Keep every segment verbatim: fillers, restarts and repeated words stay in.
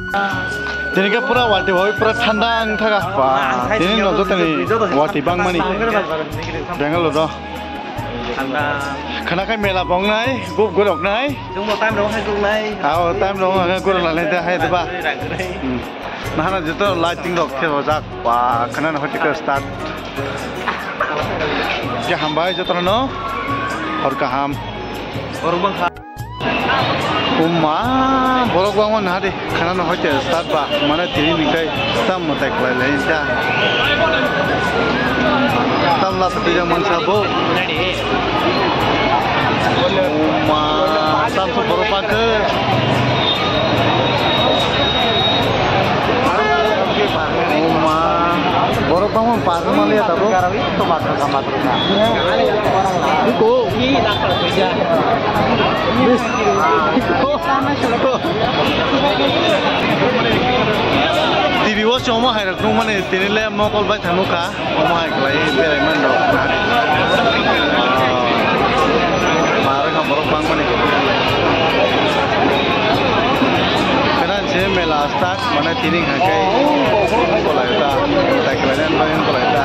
Tini khe pura watwi bai pura thanda wng thaka. Ba, tini no jotoni watwi bangmani Bangalore do. Thanda. Khana khai mela bongnai, gup gurok nai. Chwngbo time rok hai gurok nai. Ao, time rok hai gurok nai, hai de ba. Hmm. Nahana joto lighting rok khe rojak. Ba, khana no hoti khe start. Khe hambai jotono hor kaham. Borok bangkha. Uma, borok bangma naha de, khana no hoite start ba, mane tini ni kai tam mwtai khlai lai ta. Tam la twi jang mansa bo. Uma, tam su borok bangkha. Uma, borok bangma par ma liya ta bro. Iko. T V o se omo hai rok nung mani tini le mokol bai thang nukha, omo hai khlai berai man rok. Mar wngkha borok bang mani. Khana se mela start. Mane tini hingke kolai ta, tai kolai ta, tai kolai ta.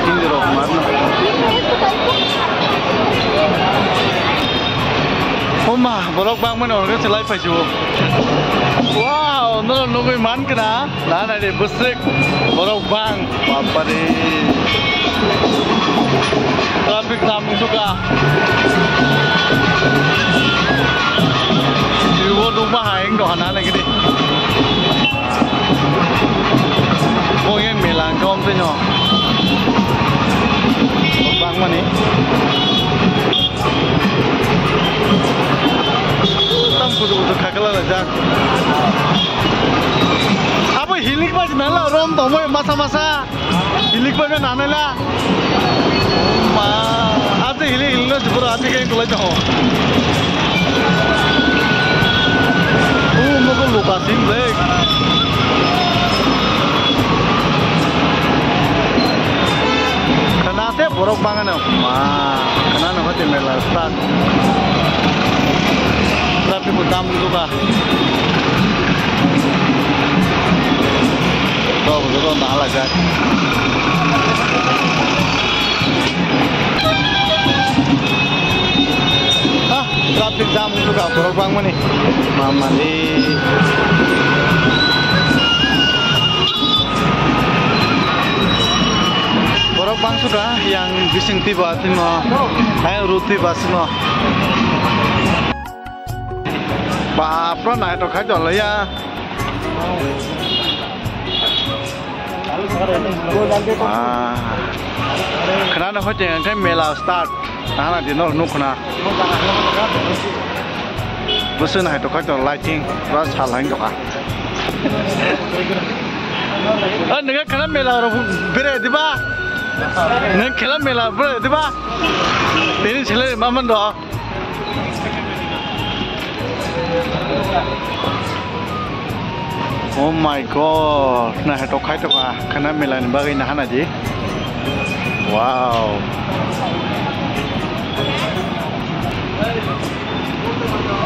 Tini rok mar na. Oma, borok bang mane orga chelai paiju. Wow, no nugui man kana. Na na de busrik borok bang. Bapare. Traffic jam wngsuka. Ibo nukma hai wng doha na nai gini. Bo yang mela wngka om twi no. Bangmani. Tam kudu kudu khakala la jak. Abo hilik ba jina la rom tongmoi masa masa. Hilik bai na nai la. Ma, ate hilik hilik no jibro ate ke kolai jaho. U mo ko luka sing le. Khana te borok bangano. Ma, khana no hote mela start. Traffic ko dam duka. Tok, tok, tok, na halajak. Ah, traffic jam wngkha borok bangmani. Mamani. Borok bangsuka yang bising tiba timo. Hai ru tiba simo. Bapra naithok khai dol ya. Ah. Khana no hoite hingke mela start. Nana dino nuk khna. Bwswk naithok khai dol lighting. Pura sal hai dok. Ah, nungke khana mela ro bere diba? Nung khela mela bere diba? Tini sele maman do. Oh my God, naithok khai tokha khana mela ni bagwi nahana di. Wow.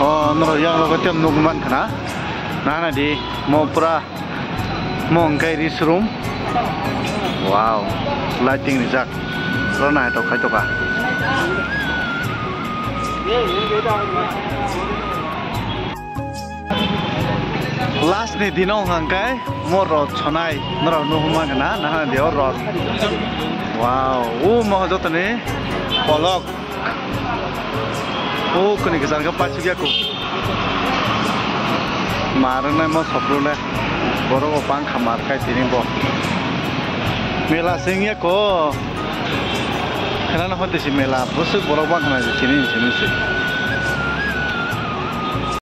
Oh, norok yang logo tem nugman khana. Nahana di mo pura. Mo hwnkhe ree showroom. Wow, lighting rijak. Oro naithok khai tokha. Last ni dino hwnkhe mo rot sonai. Norok nukma gana nahana di o rot. Wow, o mo jotoni kolok. O kwnwi kwchar khe paisuk ya kuk. Mar wngnai mo sopro le. Borok o bang kha mar khai tini bo. Mela se wngya ko. Khana no hote si mela. Bwswk borok bang khana si tini si tini si.